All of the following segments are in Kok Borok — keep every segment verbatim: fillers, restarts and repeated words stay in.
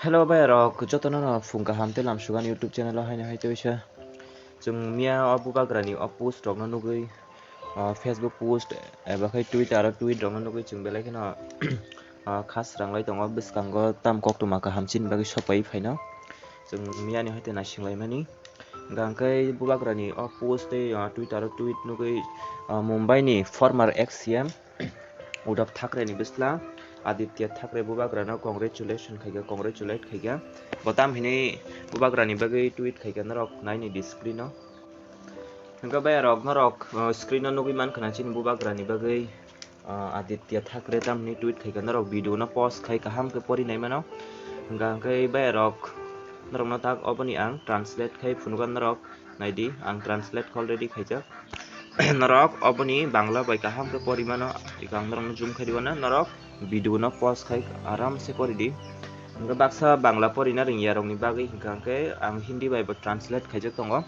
Hello bai rok, jotono no phung kaham tei lam sugan YouTube channel o haino hai tei bisa. Chwng miya o bubagrani o post rokno nugwi, o Facebook post eba khai Twitter o tweet rokno nugwi chwng belai kheno, o, kha sranglai tongo, bwskango tam koktwma kaham chini bagwi sokpai phaino. Chwng miyani hai tei naisinglaimani. Hwnkha hwnkhe bubagrani o post tei, o, Twitter o tweet nugwi, o, Mumbai ni former ex C M Uddhav Thackeray ni bwsla Aditya Thackeray bubagrano congratulation khaikha, congratulate khaikha. Bo tam hinwi bubagrani bagwi tweet khaikha norok naini di screen o. Hwnkhe bai rok norok, o, screen o nugwi mankha na chini bubagrani bagwi, o, Aditya Thackeray tam hinwi tweet khaikha norok video no pause khai kaham khe pori nai mano. Hwnkha hwnkhe bai rok norokno tak oboni ang translate khai phunugo norok. Naidi, ang translate already khaijak. Norok oboni Bangla bai kaham khe pori mano, iko ang norokno zoom khai diwana, norok video no pause khai aram se pori di. Hwnkhe baksa Bangla porina ringya rokni bagwi hwnkha hwnkhe ang Hindi bai bo translate khaijak tongo.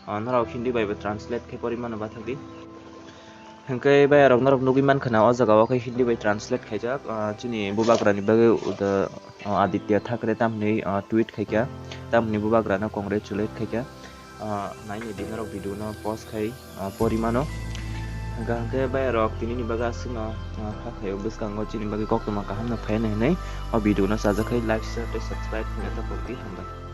O, norok Hindi bai bo translate khai pori mano bathak di. Hwnkhe bai rok norok nugwi mankha na o jaga o khe Hindi bai translate khaijak, o, chini bubagrani bagwi uda, o, Aditya Thackeray tam hinwi, o, tweet khaikha, tam hinwi bubagrano congratulate khaikha. Ah, naini di norok video no pause khai, ah, pori mano. Hwnkha hwnkhe bai rok tini ni bagwi aswk no, ah, kha khaio bwskango chini bagwi koktwma kaham no phai hinwi o video no sajak khai like, share tei subscribe khaina ta pokdi, hambai.